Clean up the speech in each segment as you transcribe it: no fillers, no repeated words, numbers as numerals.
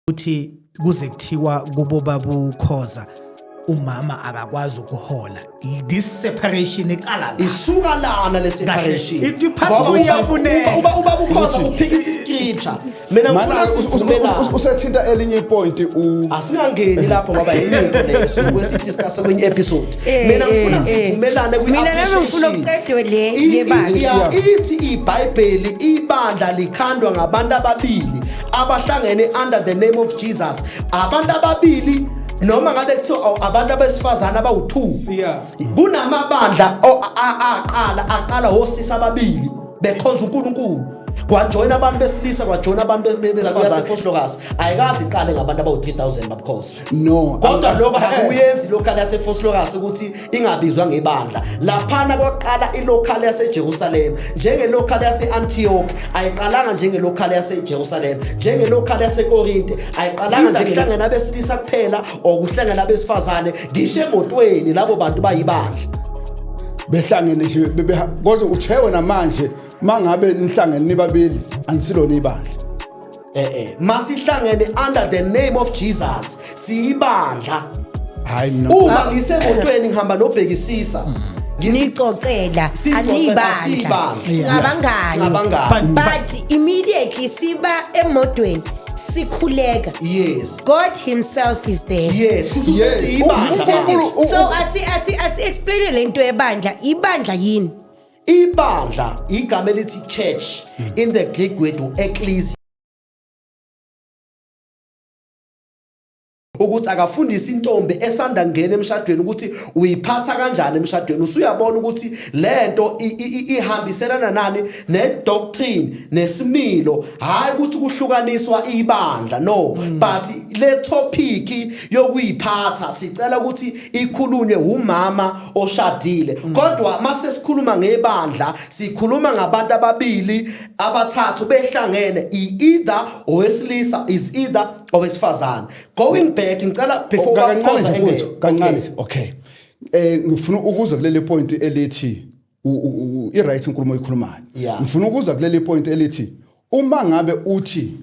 Ukuthi kuze kuthiwa kubo babukhoza umama akakwazi ukuhola, this separation iqala la. Isuka lana le separation. Kahle. Part Ngoba two iyafuneka. ubaba ukhoza uphikisa iscripture, mina ngifuna Mana sivumelane. Usethinta elinye ipoint u Asingangeni lapho ngoba yenye into leyo, suke sidiscuss kwenye episode. Mina ngifuna sivumelane kwi Mina nami ngifuna appreciation. ukuqedwe le yebandla. Ithi iBhayibheli, ibandla likhandwa ngabantu ababili abahlangene under the name of Jesus, abantu ababili noma ngabe kuthiwa abantu abesifazana abawu2. Kunamabandla aqala osisi ababili bekhonza uNkulunkulu, kwajoyina abantu besilisa, kwajoyina abantu besifazane. YaseVosloorus ayikazi iqale ngabantu abawu-3000, babukhosi. No. Kodwa lokho akuyenzi ilocal yaseVosloorus ukuthi ingabizwa ngebandla. Laphana kwaqala ilocal yaseJerusalem, njengelocal yase-Antioch ayiqalanga njengelocal yaseJerusalem, njengelocal yaseKorinte ayiqalanga njengehlangene abesilisa kuphela or kuhlangene abesifazane. Ngisho emotweni labo bantu bayibandla. Behlangene nje kodwa uthe wena manje mangabe nihlangene nibabili anisilona ibandla. Masihlangene under the name of Jesus, siyibandla. Hayi no. Uma ngisemotweni ngihamba nobhekisisa, ngithi Nicocela. Siyixoxela, anibandla. siyibandla. Singabangani. Singabangani. But immediately siba emotweni sikhuleka, God himself is there. Yes, kususe siyibandla manje. So asi explain lento yebandla, ibandla yini? Ibandla, igama elithi church in the Greek word ecclesia, ukuthi akafundise intombi esanda kungena emshadweni ukuthi uyiphatha kanjani emshadweni. Usuyabona ukuthi lento ihambiselana nani, ne doctrine nesimilo, hayi ukuthi kuhlukaniswa ibandla, no. But le topic yokuyiphatha sicela ukuthi ikhulunywe umama oshadile. Kodwa mase sikhuluma ngebandla, sikhuluma ngabantu ababili, abathathu behlangene, either owesilisa is either owesifazane. Going back, ngicela before Kancane bakhoza nje engene. mfowethu, kancane nje. Okay, ngifuna ukuza kuleli point elithi i-right inkulumo oyikhulumayo. Ngifuna ukuza kuleli point elithi uma ngabe uthi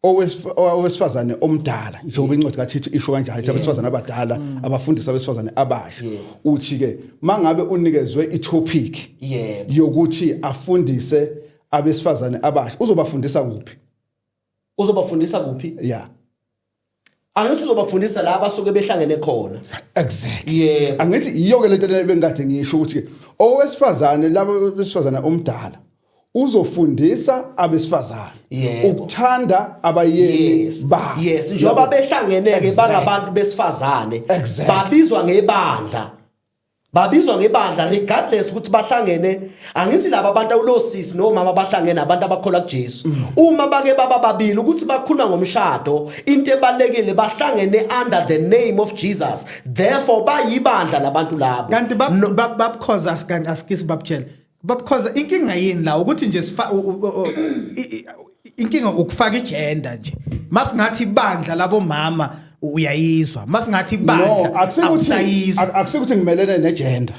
owesifazane omdala, njengoba incwadi kaThithu isho kanjalo, ithi abesifazane abadala abafundisi abesifazane abasha, uthi ke mangabe unikezwe itopic yokuthi afundise abesifazane abasha, uzobafundisa kuphi? Uzobafundisa kuphi? Yeah. Angithi uzobafundisa la abasuke behlangene khona. Exactly. Yebo. Angithi iyo ke lento ebengikade ngisho ukuthi ke owesifazane, labo besifazane omdala uzofundisa abesifazane ukuthanda abayeni babo. Yes, njengoba behlangene ke bangabantu besifazane, babizwa ngebandla, babizwa ngebandla regardless ukuthi bahlangene. Angithi laba abantu, awulosisi nomama, bahlangene abantu abakholwa kuJesu. Uma bake baba babili ukuthi bakhuluma ngomshado, into ebalekile bahlangene under the name of Jesus, therefore bayibandla labantu labo. Kanti babukhoza, kanti asikisi babutshela babukhoza, inkinga yini la ukuthi nje inkinga ukufaka igender nje? Masingathi ibandla labomama uyayizwa, masingathi No. ibandla Akusikuthi awusayizwa. Akusikuthi ngimelene negender.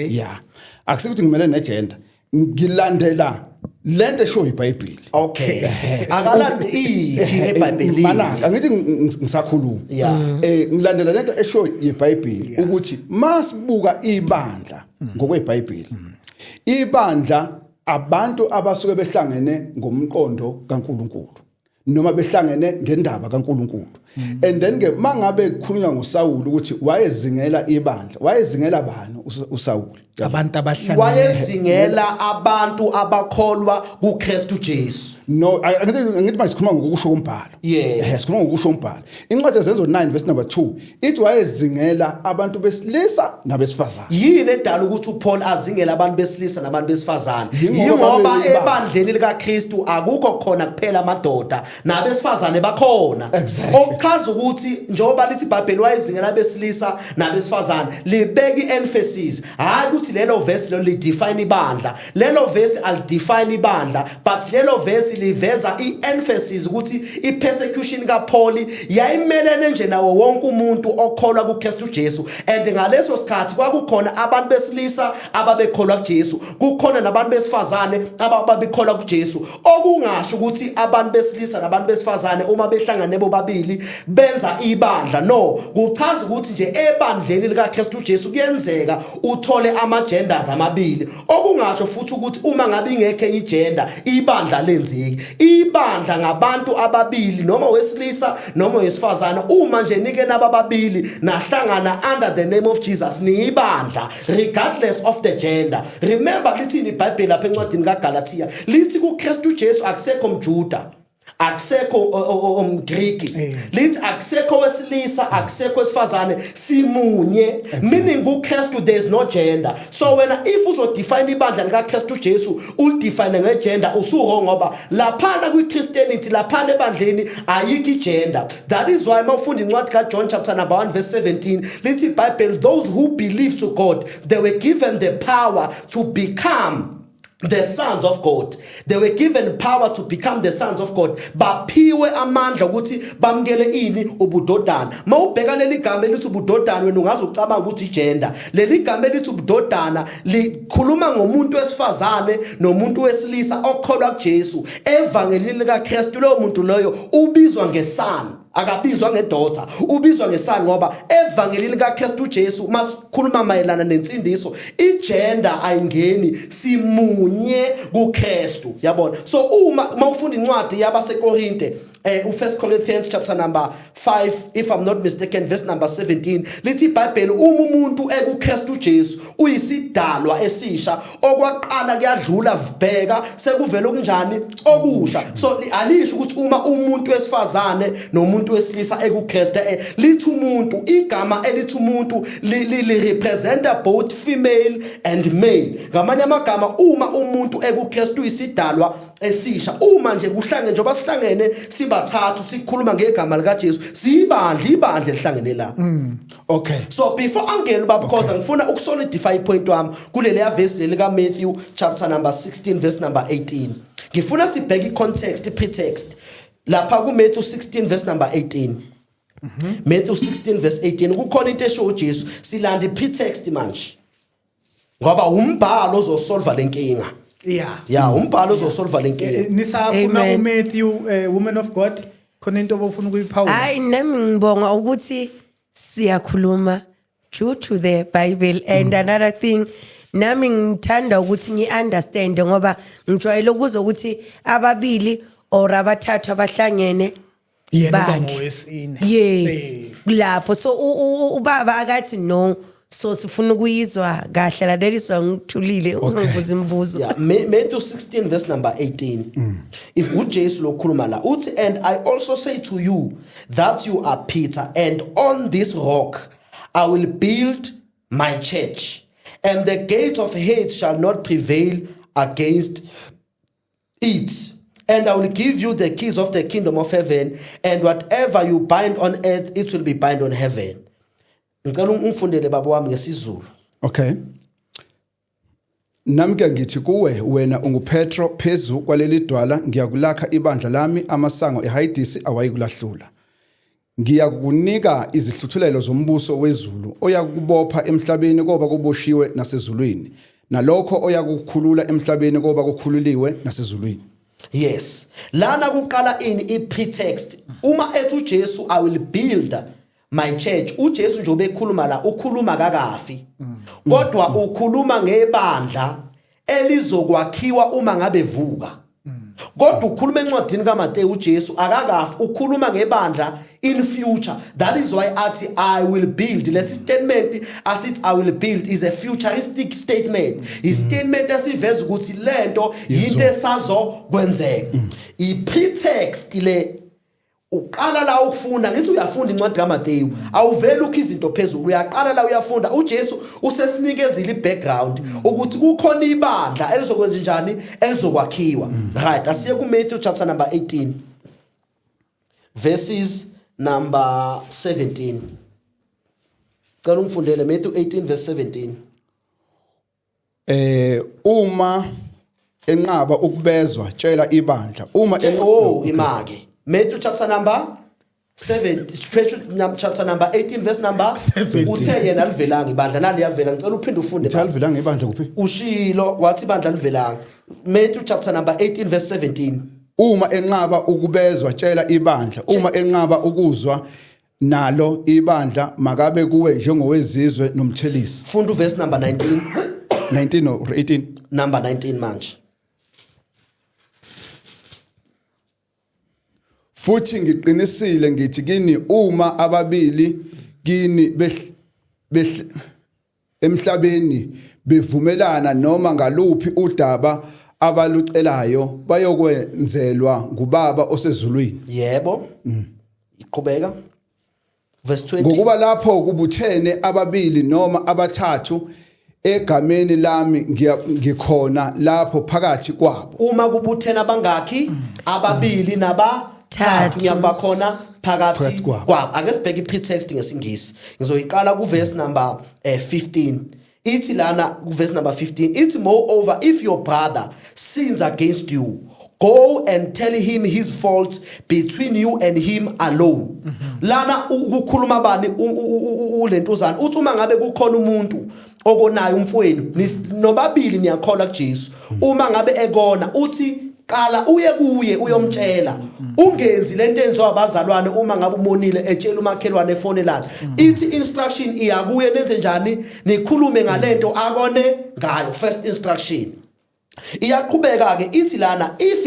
Yeah, akusikuthi ngimelene negender, ngilandela lento esho iBhayibheli. Okay, akalandi iphi eBhayibhelini? Mana angithi ngisakhuluma. Ngilandela lento esho yeBhayibheli ukuthi masibuka ibandla ngokweBhayibheli, ibandla abantu abasuke behlangene ngomqondo kaNkuluNkulu noma behlangene ngendaba kaNkuluNkulu. And then ke mangabe kukhulunywa ngoSawuli ukuthi wayezingela ibandla, wayezingela bani uSawuli? Abantu abahlangene. Wayezingela abantu abakholwa kuKristu Jesu. No, angithi manje sikhuluma ngokusho kombhalo. Sikhuluma ngokusho kombhalo. Incwadi yeZenzo 9 verse number 2 ithi wayezingela abantu besilisa nabesifazane. Yini edala ukuthi uPaul azingele abantu besilisa nabantu besifazane? Yingoba Yingoba babeyibandla. Ebandleni likaKristu akukho khona kuphela amadoda, nabesifazane bakhona. Okuchaza ukuthi njengoba lithi iBhayibheli wayezingela abesilisa nabesifazane, libeka i-emphasis, hayi ukuthi lelo verse lelo lidefine ibandla. Lelo verse alidefine ibandla, but lelo verse liveza i-emphasis ukuthi i-persecution kaPaul yayimelene nje nawo wonke umuntu okholwa kuKristu Jesu, and ngaleso sikhathi kwakukhona abantu besilisa ababekholwa kuJesu, kukhona nabantu besifazane ababekholwa kuJesu, okungasho ukuthi abantu besilisa nabantu besifazane uma behlangane bobabili benza ibandla. No, kuchaza ukuthi nje ebandleni likaKristu Jesu kuyenzeka uthole ama genders amabili, okungasho futhi ukuthi uma ngabe ingekho enye igender ibandla lenzeki. Ibandla ngabantu ababili, noma wesilisa noma wesifazane. Uma nje nike nabababili nahlangana under the name of Jesus, niyibandla regardless of the gender. Remember, lithini iBhayibheli lapha encwadini kaGalatia? Lithi kuKristu Jesu akusekho mJuda, akusekho omGriki, lithi akusekho wesilisa, akusekho wesifazane, simunye, meaning kuKristu there is no gender. So wena if uzodefine ibandla likaKristu Jesu ulidefine ngegender, usuwrong, ngoba laphana kwi-Christianity, laphana ebandleni ayikho igender. That is why mawufunda incwadi kaJohn chapter number 1 verse 17, lithi iBhayibheli, those who believe to God, they were given the power to become the sons of God. They were given power to become the sons of God. Baphiwe amandla ukuthi bamukele ini? Ubudodana. Mawubheka leli gama elithi ubudodana, wena ungaze ucabanga ukuthi igender. Leli gama elithi ubudodana likhuluma ngomuntu wesifazane nomuntu wesilisa okholwa kuJesu. Evangelini likaKristu lowo muntu loyo ubizwa ngeson, akabizwa ngedaughter, ubizwa ngeson, ngoba evangelini kaKristu Jesu masikhuluma mayelana nensindiso igender ayingeni, simunye kuKristu, yabona. So uma mawufunda incwadi yabaseKorinte, u1 Corinthians chapter number 5, if I'm not mistaken, verse number 17, lithi iBhayibheli uma umuntu ekuKristu Jesu uyisidalwa esisha, okwaqala kuyadlula, bheka sekuvela okunjani? Okusha. So alisho ukuthi uma umuntu wesifazane nomuntu wesilisa ekuKristu, lithi umuntu. Igama elithi umuntu li representa both female and male. Ngamanye amagama, uma umuntu ekuKristu uyisidalwa esisha. Uma nje kuhlangene, njengoba sihlangene sibathathu sikhuluma ngegama likaJesu, siyibandla, ibandla elihlangene la. So before angene ubaba Khoza, ngifuna ukusolidify ipoint wami kuleli verse leli ka Matthew chapter number 16 verse number 18. Ngifuna sibheke icontext, ipretext lapha ku Matthew 16 verse number 18. Matthew 16 verse 18, kukhona into esho uJesu. Silanda ipretext manje ngoba umbhalo ozosolva lenkinga. Yeah, umbhalo ozosolva lenkinga. Nisafuna Amen. uMatthew, woman of God, khona into obufuna ukuyiphawula? Hayi, nami ngibonga ukuthi siyakhuluma due to the Bible. And another thing, nami ngithanda ukuthi ngi-understand, ngoba ngijwayele ukuzwa ukuthi ababili or abathathu abahlangene Yena uba bandla. ngowesine. Yes. Lapho so ubaba akathi no, so sifuna ukuyizwa kahle, laleliswa ngithulile, ungibuza imibuzo. Yeah, Matthew 16 verse number 18. If uJesu lokhuluma la, uthi, "And I also say to you that you are Peter, and on this rock I will build my church, and the gates of hate shall not prevail against it. And I will give you the keys of the kingdom of heaven, and whatever you bind on earth, it will be bind on heaven." Ngicela ungifundele, baba wami, ngesiZulu. Okay. Nami ke ngithi kuwe, wena unguPetro, phezu kwaleli dwala ngiyakulakha ibandla lami, amasango eHayidisi awayikulahlula. Ngiyakunika izihluthulelo zombuso wezulu, oyakubopha emhlabeni koba kuboshiwe nasezulwini, nalokho oyakukhulula emhlabeni koba kukhululiwe nasezulwini. Yes. Lana kuqala ini? I-pretext. Uma ethi uJesu, "I will build my church," uJesu nje obekhuluma la ukhuluma kakafi. Kodwa ukhuluma ngebandla elizokwakhiwa uma ngabe vuka. Kodwa ukhuluma encwadini kaMateyu, uJesu akakafi, ukhuluma ngebandla in future. That is why athi, "I will build." Lesi statement asithi "I will build" is a futuristic statement. I statement esiveza ukuthi lento into esazokwenzeka. I pretext le uqala la ukufunda, ngithi uyafunda incwadi kaMateyu, awuveli ukho izinto phezulu, uyaqala la uyafunda. uJesu usesinikezile ibackground ukuthi kukhona ibandla elizokwenza njani, elizokwakhiwa. Right, asiye ku Matthew chapter number 18 verses number 17. Cela ungifundele Matthew 18 verse 17. Uma enqaba ukubezwa, tshela ibandla. Uma Oh, imake Matthew chapter number 7, chapter number 18 verse number 17. Uthe yena livelanga ibandla, naliyavela. Ngicela uphinde ufunde. Uthe alivelanga ibandla kuphi? Ushilo wathi ibandla livelanga. Matthew chapter number 18 verse 17. Uma enqaba ukubezwa, tshela ibandla. Uma enqaba ukuzwa nalo ibandla, makabe kuwe njengowezizwe nomthelisi. Funda uverse number 19. 19 or 18? Number 19 manje. Futhi ngiqinisile ngithi kini, uma ababili kini emhlabeni bevumelana noma ngaluphi udaba abalucelayo, bayokwenzelwa ngubaba osezulwini. Yebo, iqhubeka verse 20. Ngokuba lapho kubuthene ababili noma abathathu egameni lami, ngikhona lapho phakathi kwabo. Uma kubuthene abangakhi? Ababili nabathathu. Thathu. Ngiyakuba khona phakathi Phakathi kwabo. kwabo. Ake sibheke i-pretext ngesiNgisi. Ngizoyiqala kuverse number 15. Ithi lana kuverse number 15, ithi, "Moreover, if your brother sins against you, go and tell him his fault between you and him alone." Lana ukukhuluma bani? Ulentuzana uthi uma ngabe kukhona umuntu okonayo, umfowenu, nobabili niyakholwa kuJesu, uma ngabe ekona, uthi qala uye kuye uyomtshela. Ungenzi lento enziwa abazalwane, uma ngabe umonile etshela umakhelwane, efonelana. Ithi instruction iyakuye, nenze njani? Nikhulume ngalento akone ngayo. First instruction. Iyaqhubeka ke, ithi lana, If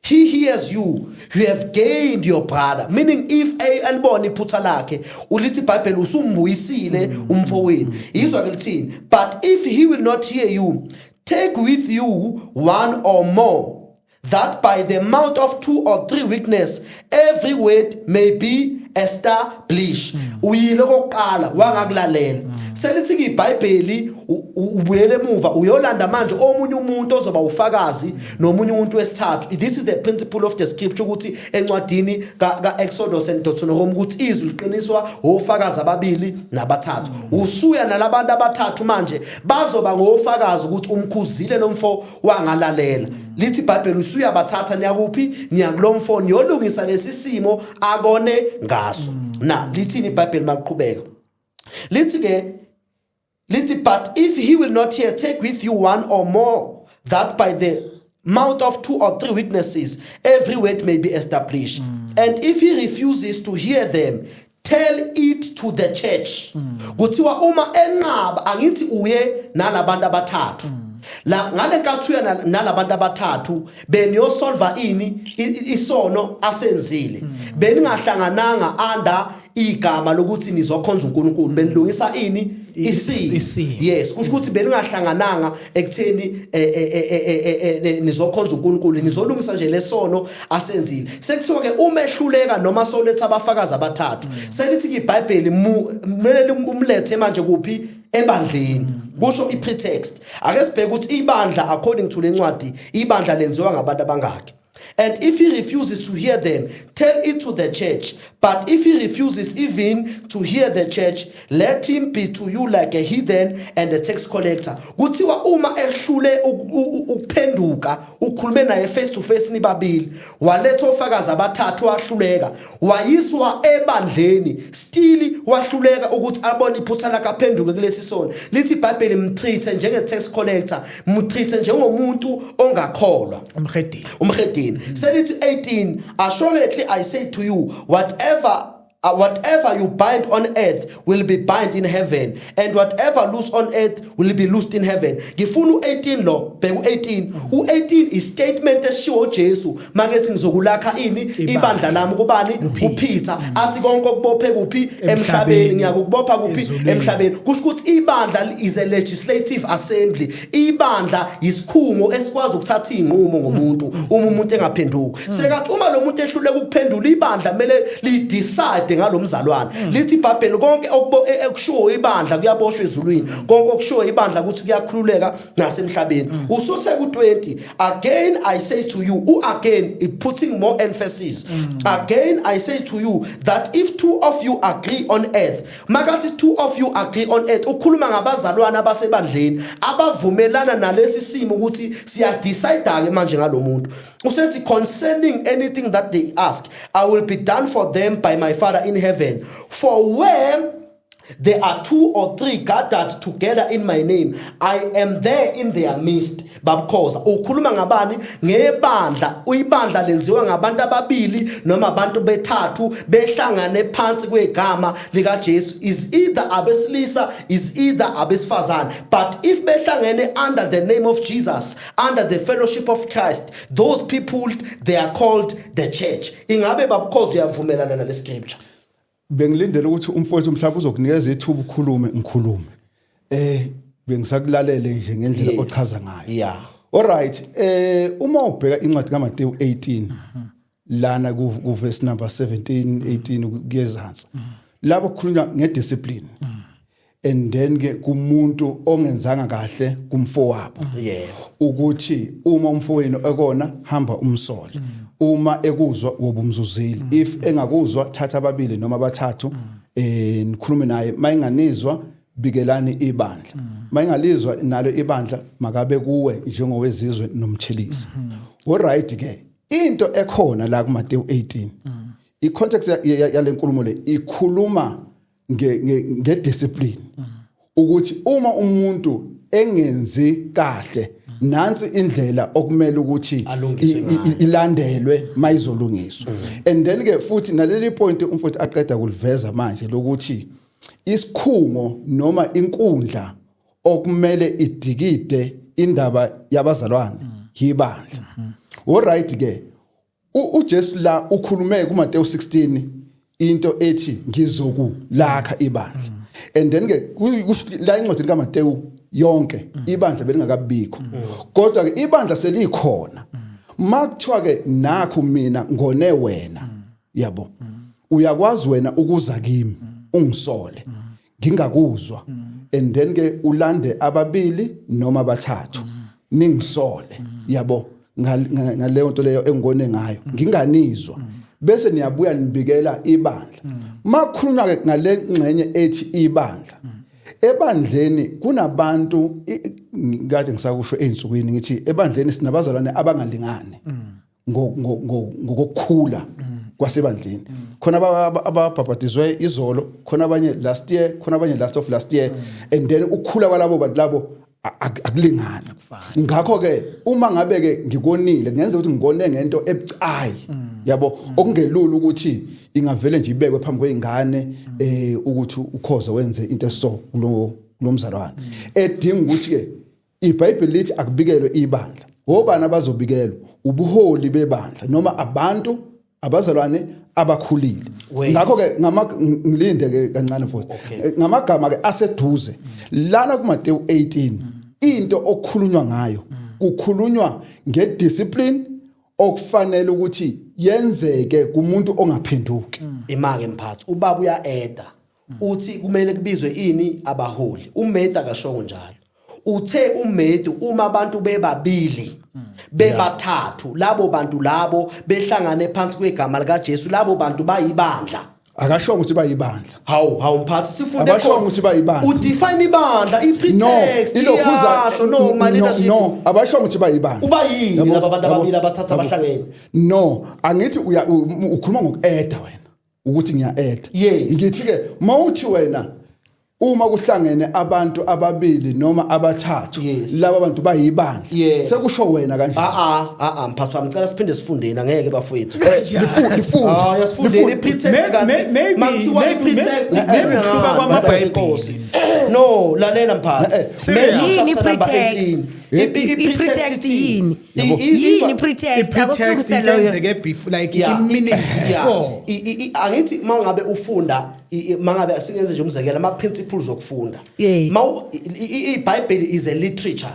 he hears you, you have gained your brother." Meaning if alibona iphutha lakhe, ulithi iBhayibheli usumbuyisile umfowenu. Izwa ke lithini: "But if he will not hear you, take with you one or more, that by the mouth of two or three witness every word may be established." Uyile kokuqala, wangakulalela. Selithi iBhayibheli ubuyele emuva, uyolanda manje omunye umuntu ozoba ufakazi nomunye umuntu wesithathu. This is the principle of the scripture, ukuthi encwadini ka Exodus and Deuteronomy ukuthi izwi liqiniswa ofakazi ababili nabathathu. Usuya nalabantu abathathu manje, bazoba ngofakazi ukuthi umkhuzile lo mfo, wangalalela. Lithi iBhayibheli usuyabathatha, niyakuphi? Niyakulomfo, niyolungisa lesi simo akone ngaso. Na lithini iBhayibheli maqhubeka? Lithi ke, lithi, "But if he will not hear, take with you one or more, that by the mouth of two or three witnesses every word may be established. And if he refuses to hear them, tell it to the church." Kuthiwa uma enqaba, angithi uye nalabantu abathathu la, ngale nkathi uya nalabantu abathathu, beniyosolva ini? Isono asenzile. Beningahlangananga under igama lokuthi nizokhonza uNkulunkulu, benilungisa ini? Isimo. Isimo. Yes, kusho ukuthi beningahlangananga ekutheni nizokhonza uNkulunkulu, nizolungisa nje lesono asenzile. Sekuthiwa ke uma ehluleka noma soletha abafakazi abathathu, selithi ke iBhayibheli kumele umlethe manje kuphi? Ebandleni, kusho ipretext. Ake sibheke ukuthi ibandla, according to lencwadi, ibandla lenziwa ngabantu abangaki. "And if he refuses to hear them, tell it to the church. But if he refuses even to hear the church, let him be to you like a heathen and a tax collector." Kuthiwa uma ehlule ukuphenduka, ukhulume naye face to face nibabili, waletha ofakazi abathathu, wahluleka, wayiswa ebandleni, still wahluleka ukuthi abone iphutha lakhe, aphenduke kulesi sono. Lithi iBhayibheli mtreat njenge tax collector, mtreat njengomuntu ongakholwa. Umhedeni. Umhedeni. Selithi 18, "Assuredly I say to you, whatever you bind on earth will be bind in heaven, and whatever loose on earth will be loosed in heaven." Ngifuna u18 lo, bheka u18. U18 is statement eshiwo uJesu makethi ngizokulakha ini? Ibandla lami kubani? KuPeter. Athi konke okubophe kuphi? Emhlabeni. Ngiyakubopha kuphi? Ezulwini. Emhlabeni. Kusho ukuthi ibandla is a legislative assembly. Ibandla isikhungo esikwazi ukuthatha izinqumo ngomuntu uma umuntu engaphenduki. Sekathi uma lo muntu ehluleka ukuphendula, ibandla kumele li decide ngalomzalwane. Lithi iBhayibheli konke ekushiwo ibandla kuyaboshwa ezulwini, konke okushiwo ibandla ukuthi kuyakhululeka nasemhlabeni. Usuthe ku20, "Again I say to you," u again it putting more emphasis, "Again I say to you that if two of you agree on earth." Makathi two of you agree on earth, ukhuluma ngabazalwana abasebandleni abavumelana nalesi simo ukuthi siya decide ke manje ngalomuntu. Usethi, "Concerning anything that they ask, I will be done for them by my Father in heaven. For where there are two or three gathered together in my name, I am there in their midst." Babukhoza ukhuluma ngabani? Ngebandla. Uyibandla lenziwa ngabantu ababili noma abantu bethathu behlangane phansi kwegama likaJesu, is either abesilisa, is either abesifazane, but if behlangene under the name of Jesus, under the fellowship of Christ, those people, they are called the church. Ingabe, babukhoza, uyavumelana nale scripture? Bengilindele ukuthi umfowethu mhlawumbe uzokunikeza ithuba ukhulume, ngikhulume. Bengisakulalele nje ngendlela ochaza ngayo. Alright, uma ubheka incwadi kaMateyu 18 lana ku verse number 17, 18 kuyezansi. Lapho kukhulunywa ngediscipline. And then ke kumuntu ongenzanga kahle kumfowabo. Ukuthi uma umfowenu ekona, hamba umsole. Uma ekuzwa, wobumzuzile. If engakuzwa, thatha ababili noma abathathu nikhulume naye. Mayinganizwa, bikelani ibandla. Mayingalizwa nalo ibandla, makabe kuwe njengowezizwe nomthelisi. Alright ke, into ekhona la kuMateyu 18, icontext yale nkulumo le ikhuluma nge discipline, ukuthi uma umuntu engenzi kahle, nansi indlela okumele ukuthi alungiswe ngayo. Ilandelwe mayizolungiswa. And then ke futhi naleli point umfowethu aqeda kuliveza manje lokuthi isikhungo noma inkundla okumele idikide indaba yabazalwane yibandla. Alright ke, uJesu la ukhulume kuMateyu 16 into ethi ngizokulakha ibandla, and then ke la incwadini kaMateyu yonke ibandla belingakabikho, kodwa ke ibandla selikhona. Makuthiwa ke nakho mina ngone wena, yabo, uyakwazi wena ukuza kimi ungisole ngingakuzwa, and then ke ulande ababili noma abathathu ningisole, yabo, ngaleyo nto leyo engone ngayo nginganizwa, bese niyabuya nibikela ibandla. Makhulunywa ke ngale ngxenye ethi ibandla, ebandleni kunabantu kade ngisakusho einsukwini ngithi ebandleni sinabazalwane abangalingani ngokukhula kwasebandleni. Khona ababhabhatizwe izolo, khona abanye last year, khona abanye last of last year, and then ukukhula kwalabo bantu labo akulingani. Ngakho ke uma ngabe ke ngikonile, kungenza ukuthi ngikone ngento ebucayi, yabo, okungelula ukuthi ingavele nje ibekwe phambi kweingane ukuthi ukhoze wenze into eso kulo kulomzalwane, edinga ukuthi ke iBhayibheli lithi akubikelwe ibandla. Obani abazobikelwa? Ubuholi bebandla noma abantu abazalwane abakhulile. Wait. Ngakho ke ngama ngilinde ke kancane futhi. Ngamagama ke aseduze lana kuMateyu 18, into okukhulunywa ngayo, kukhulunywa ngediscipline okufanele ukuthi yenzeke kumuntu ongaphenduki. Imake mphathi, ubaba uya-eda uthi kumele kubizwe ini? Abaholi. Umedi akashongo njalo. Uthe umedi uma abantu bebabili, bebathathu, labo bantu labo behlangane phansi kwegama likaJesu, labo bantu bayibandla. Akashongo ukuthi bayibandla. Hawu, hawu mphathi, sifunde. Abashongo ukuthi bayibandla. Udefine ibandla, No. i-pretext Ilokhuza. iyasho, no, my No. leadership. No, abashongo ukuthi bayibandla. Uba yini Yabo, laba bantu yabo, ababili abathathu yabo. abahlangene? No, angithi uya ukhuluma ngoku-eda wena ukuthi ngiya-eda. Yes. Ngithi ke mawuthi wena uma kuhlangene abantu ababili noma abathathu, laba bantu bayibandla, sekusho wena kanjani? A a a mphathi wami, ngicela siphinde sifundeni, angeke bafowethu. Lifunde. Ah, yasifundeni Lifunde. i-pretext. Makuthiwa i-pretext Maybe kuhluka kwamaBhayibheli. Inkosi. No, lalela mphathi. Serious. Matthew Yini chapter number i-pretext? 18. I-pretext yini? I- Yini i-pretext? I-pretext Akusungise into loyo. eyenzeke before, like i-meaning before. Angithi mangabe ufunda mangabe singenze nje umzekelo, ama principles okufunda. iBhayibheli is a literature.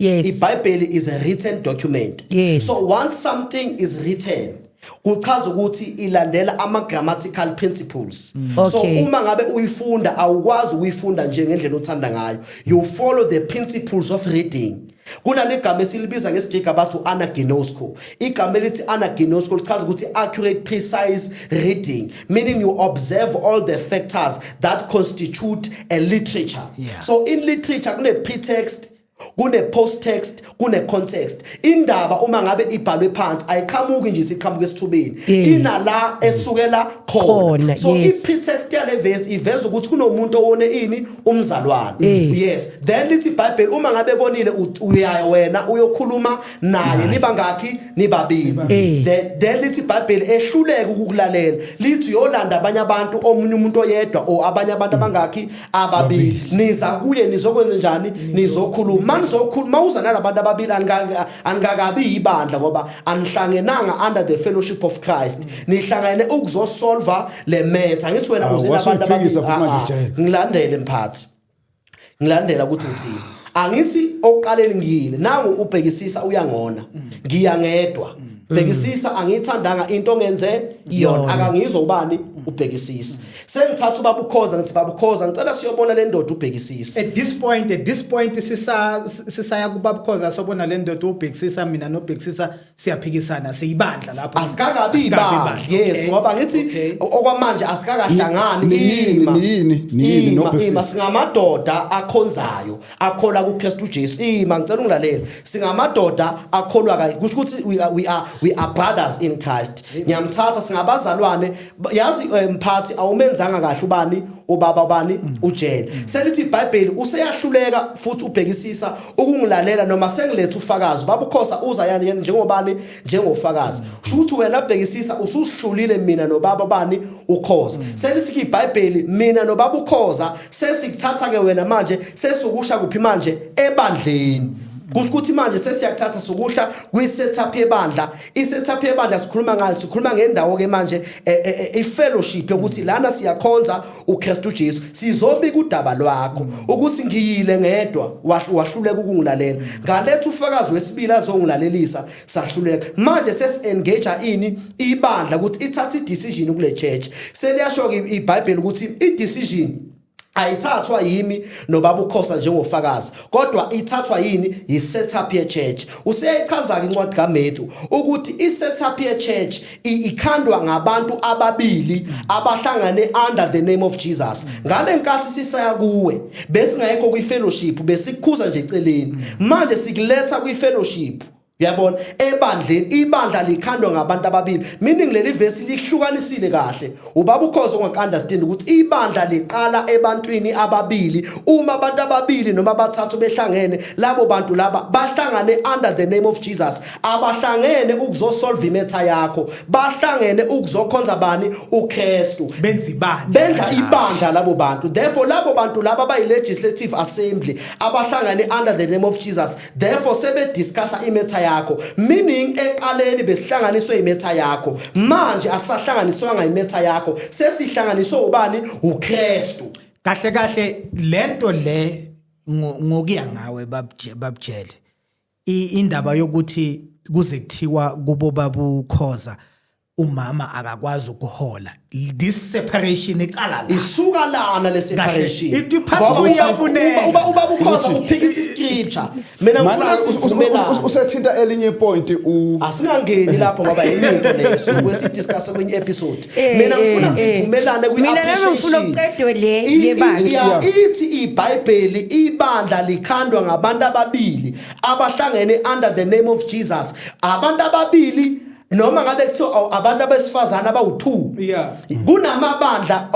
IBhayibheli is a written document. So once something is written, kuchaza ukuthi ilandela ama grammatical principles. So uma ngabe uyifunda, awukwazi ukuyifunda nje ngendlela othanda ngayo. You follow the principles of reading. Kunalegama esilibiza ngesiGreki abathi anaginosko. Igama elithi anaginosko lichaza ukuthi accurate, precise reading, meaning you observe all the factors that constitute a literature. So in literature kune pretext. Kune post text, kune context. Indaba uma ngabe ibhalwe phansi ayiqhamuki nje, isiqhamuka esithubeni, inala esukela khona. Khona, So i-pretext yale verse iveza ukuthi kunomuntu owone ini? Umzalwane. Yes, then lithi iBhayibheli uma ngabe konile, uyaya wena uyokhuluma naye. Niba ngakhi? Nibabili. Then lithi iBhayibheli ehluleka ukukulalela, lithi uyolanda abanye abantu, omunye umuntu oyedwa or abanye abantu abangakhi? Ababili. Niza kuye nizokwenza njani? Nizokhuluma. Manizokhuluma, mawuza nalabantu ababili, anikakabi ibandla ngoba anihlangenanga under the fellowship of Christ, nihlangene ukuzosolva le matter. Angithi wena uze nabantu wasuyiphikisa ababili. futhi manje, Ah, ah. Jele. Ngilandele mphathi, ngilandela ukuthi ngithini. Angithi okuqaleni ngiyile, nangu ubhekisisa uyangona, ngiya ngedwa. Bhekisisa, angiyithandanga into ongenze yona. Akangizwa ubani? Ubhekisisa. Sengithatha ubaba uKhoza, ngithi, "Baba uKhoza, ngicela siyobona le ndoda ubhekisisa." At this point sisaya kubaba Khoza sobona le ndoda ubhekisisa, mina nobhekisisa siyaphikisana, siyibandla lapho. Asikakabi ibandla, yes, ngoba ngithi okwamanje asikakahlangani. Niyini, Ima. niyini Ima, nobhekisisa? ima, singamadoda akhonzayo akholwa kuKristu Jesu. Ima, ngicela ungilalele. Singamadoda akholwa kayi, kusho ukuthi we are brothers in Christ. Ngiyamthatha, singabazalwane. Yazi, mphathi, awumenzanga kahle ubani, ubaba bani, ujele. Selithi iBhayibheli useyahluleka futhi ubhekisisa ukungilalela noma sengiletha ufakazi. Baba uKhosa uza yani yena njengobani? Njengofakazi. Kusho ukuthi wena bhekisisa ususihlulile mina nobaba bani, uKhoza. Selithi ke iBhayibheli mina nobaba uKhoza sesikuthatha ke wena manje, sesukusha kuphi manje? Ebandleni. Kusho ukuthi manje sesiyakuthatha sokuhla kwi-setup yebandla. I-setup yebandla sikhuluma ngayo, sikhuluma ngendawo ke manje, i-fellowship yokuthi lana siyakhonza uKristu Jesu. Sizobika udaba lwakho ukuthi ngiyile ngedwa, wahluleka ukungilalela, ngaletha ufakazi wesibili azongilalelisa, sahluleka. Manje sesi-engage ini? Ibandla, ukuthi ithathe i-decision kule church. Seliyasho ke iBhayibheli ukuthi i-decision ayithathwa yimi nobaba uKhosa njengofakazi, kodwa ithathwa yini? Yi-setup ye-church. Useyayichaza-ke incwadi kaMatthew ukuthi i-setup ye-church ikhandwa ngabantu ababili abahlangane under the name of Jesus. Ngale nkathi sisaya kuwe besingekho kwi-fellowship, besikukhuza nje eceleni. Manje sikuletha kwi-fellowship, uyabona, ebandleni. Ibandla likhandwa ngabantu ababili, meaning leli verse lihlukanisile kahle. Ubaba uKhoza ongaka-understand ukuthi ibandla liqala ebantwini ababili. Uma abantu ababili noma abathathu behlangene, labo bantu laba bahlangane under the name of Jesus. Abahlangene ukuzosolve i-matter yakho, bahlangene ukuzokhonza bani? UKristu. Benza ibandla. Benza ibandla labo bantu. Therefore labo bantu laba bayi-legislative assembly abahlangane under the name of Jesus. Therefore sebediscussa i-matter yakho, meaning eqaleni besihlanganiswe i-matter yakho, manje asahlanganiswanga i-matter yakho, sesihlanganiswe ubani? UKristu. Kahle kahle lento le, ngokuya ngawe babujele, indaba yokuthi kuze kuthiwa kubo babuKhoza umama akakwazi ukuhola, this separation iqala la. Isuka lana le separation. Kahle. Into Ngoba iyafuneka. ubaba uKhoza uphikisa iscripture, mina ngifuna Mana sivumelane. usethinta elinye point u Asingangeni lapho ngoba enye into leyo suke sidiscuss kwenye episode. Mina ngifuna sivumelane kwi Mina nami ngifuna ukuqedwe le yebandla. Ithi iBhayibheli ibandla likhandwa ngabantu ababili abahlangene under the name of Jesus. Abantu ababili noma ngabe kuthiwa abantu abesifazana abawu2. Kunamabandla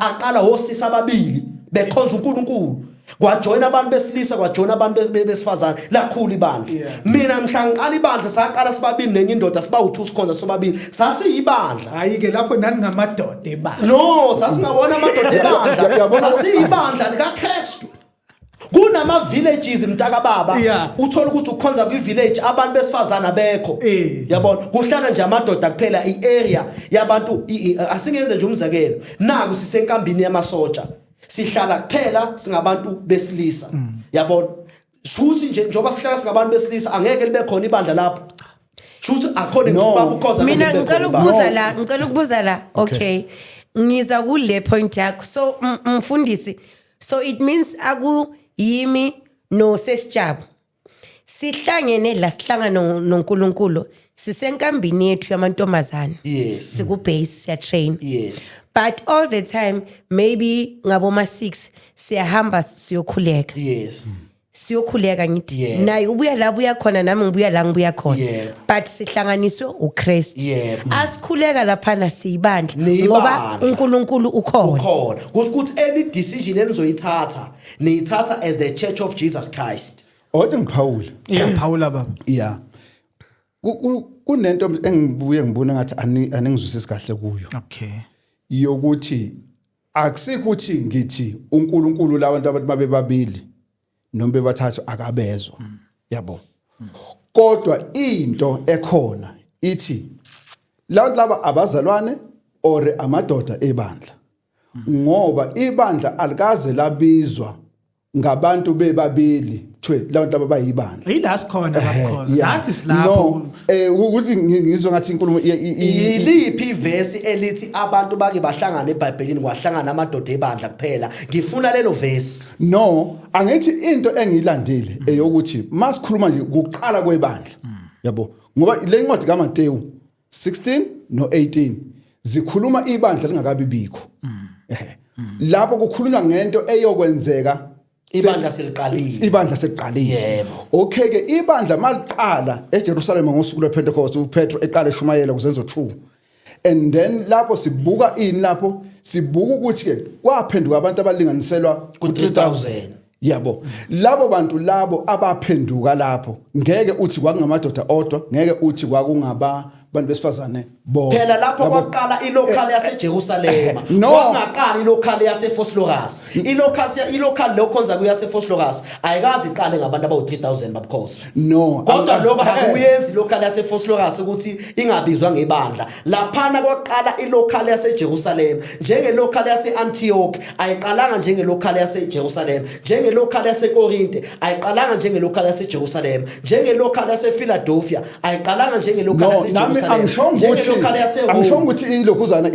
aqala osisi ababili bekhonza uNkulunkulu, kwajoyina abantu besilisa, kwajoyina abantu besifazane, lakhula ibandla. Mina mhla ngiqala ibandla, saqala sibabili nenye indoda, sibawu2, sikhonza sobabili, sasiyibandla. Hayi ke, lapho nani ngamadoda ebandla. No, sasingawona amadoda ebandla. Yabona. Sasiyibandla likaKristu. Kunama villages, mntaka baba, uthola ukuthi ukhonza kwi village, abantu besifazana bekho. Yabona, kuhlala nje amadoda kuphela, iarea yabantu. Asingenze nje umzekelo, naku sisenkambini yamasotsha, sihlala kuphela singabantu besilisa, yabona. Shuthi nje njengoba sihlala singabantu besilisa, angeke libe khona ibandla lapho. Shuthi according to No. baba uKhoza, Mina angeke libe ngicela khona ibandla. ukubuza la, ngicela ukubuza la. Okay, ngiza kule point yakho. So mfundisi, so it means aku yimi no sesijabo sihlangene la, sihlangana noNkulunkulu, sisenkambini yethu yamantombazana. Siku base, siya train. But all the time, maybe ngaboma 6 siyahamba siyokhuleka. Siyokhuleka ngithi Yebo. naye ubuya la buya khona, nami ngibuya la ngibuya khona, Yebo. but sihlanganiswe uKristu. Yebo. Asikhuleka laphana siyibandla ngoba Niyibandla. uNkulunkulu ukhona. Ukhona. Kusho ukuthi any decision enizoyithatha, niyithatha as the Church of Jesus Christ. Othi ngiphawula. Iyaphawula, baba. Yeah. Kunento engibuye ngibona ngathi aningizwisisi kahle kuyo. Yokuthi akusikho ukuthi ngithi uNkulunkulu labantu abantu babe babili noma bebathathu akabezwa. Yabo. Kodwa into ekhona ithi labantu laba abazalwane or amadoda ebandla. Ngoba ibandla alikaze labizwa ngabantu bebabili kuthiwe labantu laba bayibandla. Yila sikhona, babukhoza. Nathi silapho. No, ukuthi ngizwe ngathi inkulumo Yiliphi ivesi elithi abantu bake bahlangana eBhayibhelini kwahlangana amadoda ebandla kuphela? Ngifuna lelo vesi. No, angithi into engiyilandile eyokuthi masikhuluma nje kuqala kwebandla, yabo, ngoba le ncwadi kaMateyu 16 no 18 zikhuluma ibandla lingakabi bikho. Ehe, lapho kukhulunywa ngento eyokwenzeka Ibandla seliqalile. Ibandla seliqalile. Yebo. Okay ke, ibandla maliqala eJerusalem ngosuku lwePentecost, uPetro eqala eshumayela kuzenzo 2, and then lapho sibuka ini? Lapho sibuka ukuthi ke kwaphenduka abantu abalinganiselwa ku 3000. Yabo, labo bantu labo abaphenduka lapho, ngeke uthi kwakungamadoda odwa, ngeke uthi kwakungaba bantu besifazane bona. Phela lapho kwaqala ilocal yaseJerusalema. No. Kwangaqala ilocal yaseVosloorus. Ilocal lokhonza kuyo yaseVosloorus ayikazi iqale ngabantu abawu3000, babukhosi. No. Kodwa lokho akuyenzi ilocal yaseVosloorus ukuthi ingabizwa ngebandla. Laphana kwaqala ilocal yaseJerusalem, njengelocal yaseAntioch ayiqalanga njengelocal yaseJerusalem, njengelocal yaseKorinte ayiqalanga njengelocal yaseJerusalem, njengelocal yasePhiladelphia ayiqalanga njengelocal No, nami yaseJerusalem, angishongo ukuthi njengelocal yaseRome. Angishongo ukuthi ilokhuzana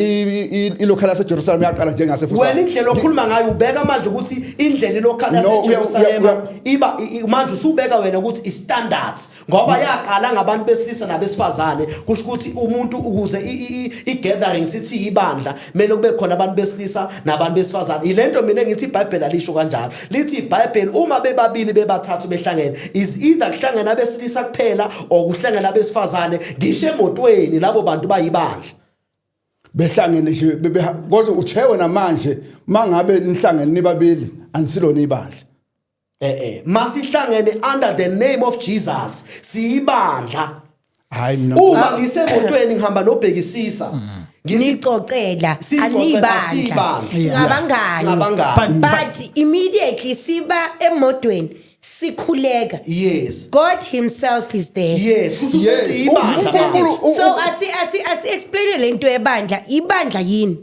ilocal yaseJerusalem yaqala njengase Wena indlela okhuluma ngayo ubeka manje ukuthi indlela ilocal No, yaseJerusalem iba manje usubeka wena ukuthi i-standards, ngoba yaqala ngabantu besilisa nabesifazane. Kusho ukuthi umuntu ukuze i-gathering sithi ibandla, kumele kube khona abantu besilisa nabantu besifazane. Ilento mina engithi iBhayibheli alisho kanjalo. Lithi iBhayibheli uma bebabili bebathathu behlangene, is either kuhlangene abesilisa kuphela or kuhlangene abesifazane. Ngisho emotweni labo bantu bayibandla. Behlangene nje kodwa uthe wena manje mangabe nihlangene nibabili anisilona ibandla. Masihlangene under the name of Jesus, siyibandla. Hayi, mina Uma ngisemotweni ngihamba nobhekisisa, ngithi Nicocela. Siyixoxela, Anibandla. siyibandla. Singabangani. Singabangani. But immediately siba emotweni sikhuleka, God himself is there. Yes, kusho Yes. siyibandla. So asi explain lento yebandla. Ibandla yini?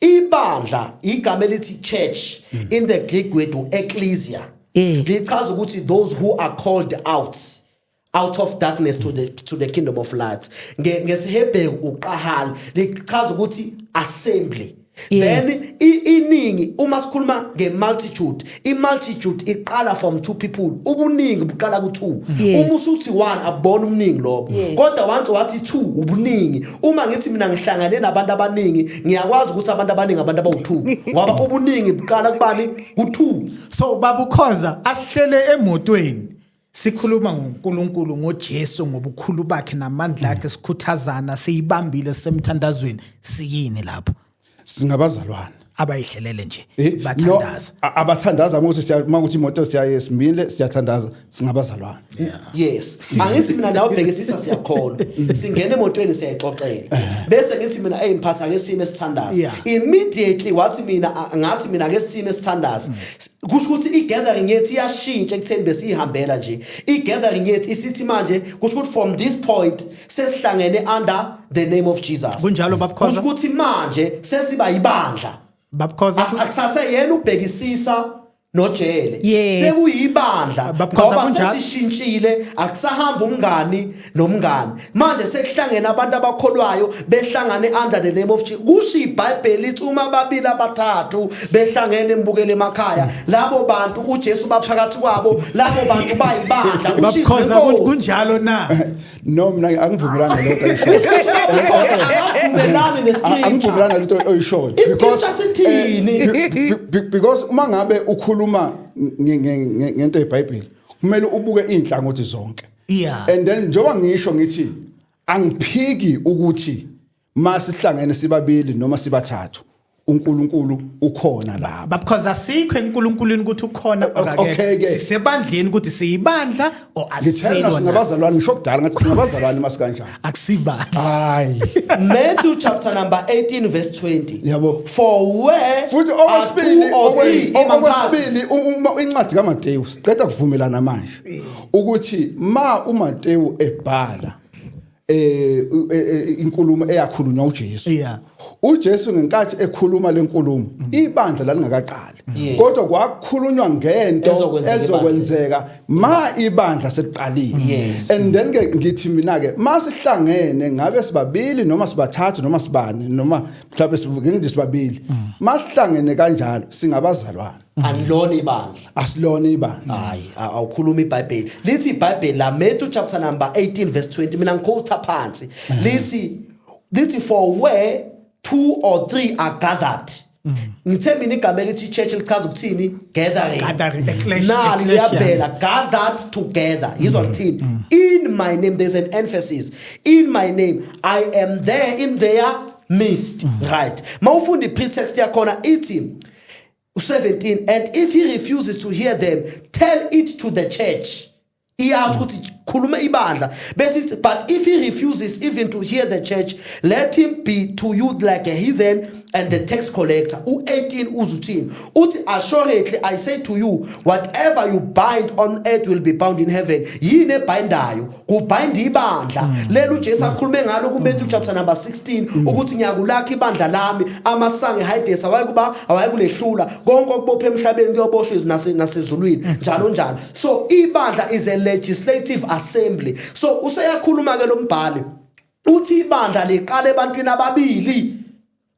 Ibandla, igama elithi church in the Greek word ecclesia, lichaza ukuthi those who are called out of darkness to the kingdom of light. NgesiHebheru uqahal, lichaza ukuthi assembly. Then iningi, uma sikhuluma nge-multitude, i-multitude iqala from two people. Ubuningi buqala ku-two. Uma usuthi one, abubona umningi lobo. Kodwa once wathi two, ubuningi. Uma ngithi mina ngihlangane nabantu abaningi, ngiyakwazi ukuthi abantu abaningi abantu abawu-two, ngoba ubuningi buqala kubani? Ku-two. So babukhoza, asihlele emotweni sikhuluma ngoNkulunkulu, ngoJesu, ngobukhulu bakhe namandla akhe, sikhuthazana, siyibambile semthandazweni, siyini lapho? Singabazalwane. Abayihlelele nje No, bathandaza. abathandaza ukuthi siya makuthi imoto siyaye simile siyathandaza, singabazalwane. Yes, angithi mina nawe bhekisisa siyakholwa, singena emotweni siyayixoxela, bese ngithi mina, "Hey mphatha, ake sime sithandaza." Immediately wathi mina ngathi mina ake sime sithandaza, kusho ukuthi i-gathering yethu iyashintsha ekutheni besiyihambela nje. I-gathering yethu isithi manje, kusho ukuthi from this point sesihlangene under the name of Jesus. Kunjalo, Babukhoza? Kusho ukuthi manje sesiba ibandla. Babukhoza. Akusaseyena ubhekisisa nojele. Sekuyibandla. Babukhoza, ngoba kunjalo? Sesishintshile, akusahamba umngani nomngani, manje sekuhlangene abantu abakholwayo, behlangane under the name of Jesus. Kusho iBhayibheli lithi uma ababili abathathu behlangene, embukele emakhaya, labo bantu uJesu baphakathi kwabo, labo bantu bayibandla, kusho izwi Babukhoza, lenkosi. Kunjalo na? No, mina angivumelani nalokho ayishoyo. Babukhoza akavumelani nescripture. Angivumelani nalento oyishoyo. Iscripture sithini? Because uma ngabe ukhuluma ngento yeBhayibheli. Kumele ubuke inhlangothi zonke. And then njengoba ngisho ngithi angiphiki ukuthi masihlangene sibabili noma sibathathu uNkulunkulu ukhona lapha. Because asikho eNkulunkulwini ukuthi ukhona Okay ke. Sisebandleni ukuthi siyibandla or Ngithena asilo na. singabazalwane, ngisho kudala ngathi singabazalwane masikanjani. Akusibandla. Hayi. Matthew chapter number 18 verse 20. Yabo. For where Futhi are okwesibili two or three imaphathi. okwesibili uma incwadi kaMateyu siqeda kuvumelana manje ukuthi ma uMateyu ebhala inkulumo eyakhulunywa uJesu. uJesu ngenkathi ekhuluma lenkulumo ibandla lalingakaqali kodwa kwakhulunywa ngento Ezokwenzeka ezokwenzeka ma ibandla seliqalile. And then ke ngithi mina ke masihlangene ngabe sibabili noma sibathathu noma sibani noma mhlawumbe ngithi sibabili, masihlangene kanjalo singabazalwane. Anilona ibandla. Asilona ibandla. Hayi, awukhuluma iBhayibheli. Lithi iBhayibheli la, Matthew chapter number 18 verse 20, mina ngiquote phansi. Lithi for where two or three are gathered. Ngithe mina igama elithi church lichaza ukuthini? Gathering. Gathering, Nali ecclesias. liyavela, gathered together. Yizwa lithini? In my name, there's an emphasis. In my name, I am there in their midst. Right. Mawufunda i-pretext yakhona ithi 17, and if he refuses to hear them, tell it to the church. Iyasho ukuthi khuluma ibandla, bese ithi, but if he refuses even to hear the church, let him be to you like a heathen and the tax collector. U18 uzuthini? Uthi, assuredly I say to you, whatever you bind on earth will be bound in heaven. Yini ebindayo? Kubind ibandla lelo uJesu akhulume ngalo kuMatthew chapter number 16 ukuthi ngiyakulakha ibandla lami, amasango eHades awayikuba awayikulehlula, konke okubophe emhlabeni kuyoboshwa nasezulwini, njalo njalo. So ibandla is a legislative assembly. So useyakhuluma ke lo mbhali, uthi ibandla liqala ebantwini ababili,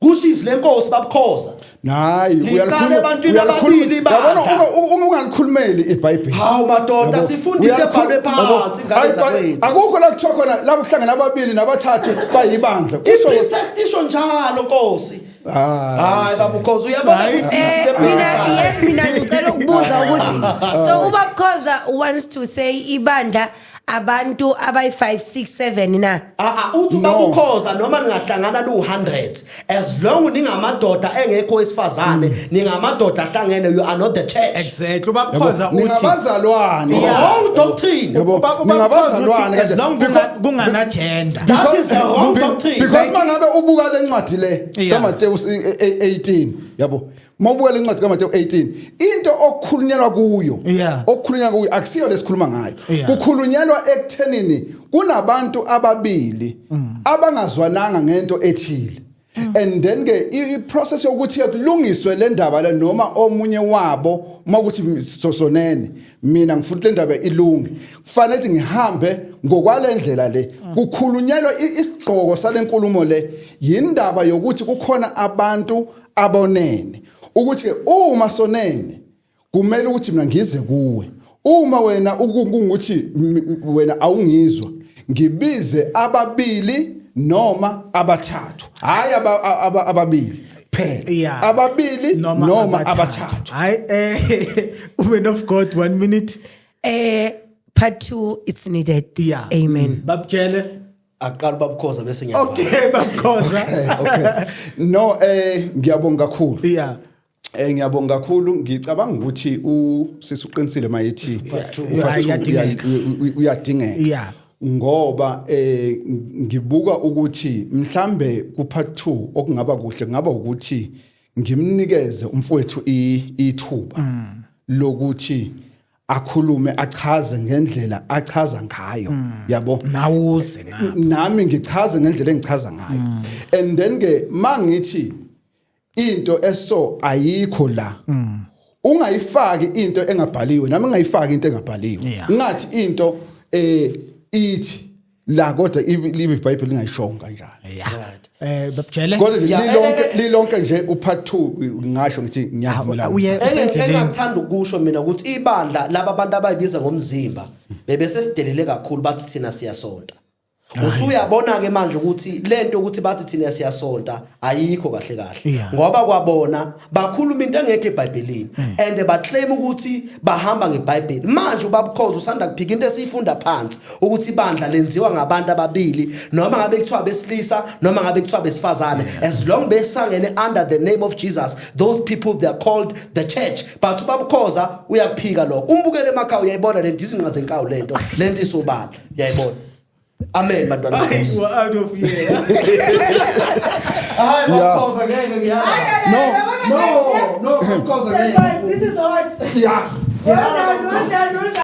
kusho izwi lenkosi, babukhoza. Hayi. Liqala Uyalikhuluma ebantwini uyalikhuluma. ababili ibandla. Yabona, ungalikhulumeli iBhayibheli. Hawu madoda, Yabo. sifunda into ebhalwe phansi, ingane Hayi, zakwethu. Akukho la kuthiwa khona labo kuhlangana ababili nabathathu bayibandla. Kusho I-pretext isho njalo, nkosi. Hayi. Hayi babukhoza, uyabona Hayi. ukuthi Mina, yes, mina ngicela ukubuza ukuthi so ubabukhoza wants to say ibandla abantu abayi-5 6 7 na? Ah ah, uthi No. babukhoza noma ningahlangana lu 100, as long ningamadoda engekho wesifazane, ningamadoda ahlangene, you are not the church. Exactly, ubabukhoza uthi Ningabazalwane. Wrong doctrine. Yabo. Ningabazalwane as kanje. long kungana gender. That is the wrong doctrine. Because mangabe ubuka lencwadi le kaMateyu 18, yabo, mawubuka lencwadi kaMateyu 18, into okukhulunyelwa kuyo okukhulunywa kuyo akusiyo lesikhuluma ngayo. Kukhulunyelwa ekuthenini kunabantu ababili abangazwananga ngento ethile, and then ke i-process yokuthi kulungiswe le ndaba le, noma omunye wabo makuthi sosonene mina ngifuna le ndaba ilunge, kufanele ukuthi ngihambe ngokwalendlela le. Kukhulunyelwa isigqoko salenkulumo le yindaba yokuthi kukhona abantu abonene, ukuthi ke uma sonene kumele ukuthi mina ngize kuwe, uma wena kungukuthi wena awungizwa, ngibize ababili noma abathathu, hayi ababili phela, ababili noma abathathu. Hayi, woman of God, 1 minute. Part 2, it's needed. Amen. Babjele. Aqala babukhoza bese ngiyavala. Okay, babukhoza. Okay, no, ngiyabonga kakhulu. Ngiyabonga kakhulu. Ngicabanga ukuthi usisi uqinisile mayithi Part two. Part two Uyadingeka. uyadingeka. Ngoba ngibuka ukuthi mhlambe ku part 2 okungaba kuhle kungaba ukuthi ngimnikeze umfowethu ithuba lokuthi akhulume, achaze ngendlela achaza ngayo, yabo. Nawuze ngapha. Nami ngichaze ngendlela engichaza ngayo, and then ke mangithi into eso ayikho la, ungayifaki into engabhaliwe, nami ngingayifaki into engabhaliwe. Ngathi into ithi la, kodwa ibe iBhayibheli lingayishongo kanjalo. Babjele. Kodwa nje Yeah, lilonke nje upart 2 ngisho ngithi ngiyavumelana. Usendleleni. Engakuthanda ukusho mina ukuthi ibandla laba abantu abayibiza ngomzimba bebese sidelele kakhulu, bathi thina siyasonta. Usuyabona ke manje ukuthi lento ukuthi bathi thina siyasonta ayikho kahle kahle. Ngoba kwabona bakhuluma into engekho eBhayibhelini and baclaim ukuthi bahamba ngeBhayibheli. Manje ubabukhoza usanda kuphika into esiyifunda phansi ukuthi ibandla lenziwa ngabantu ababili, noma ngabe kuthiwa besilisa noma ngabe kuthiwa besifazane, as long besangene under the name of Jesus, those people, they are called the church. But ubabukhoza uyakuphika lokho. Umbukele emakhaya, uyayibona lento, izinqa zenkawu lento isobala, uyayibona. Amen, bantwana benkosi. We're out of here. Hayi, babukhoza, ngeke ngiyala. No. No, no, babukhoza, ngeke. This is hot. Yeah. Well done, well done, well done.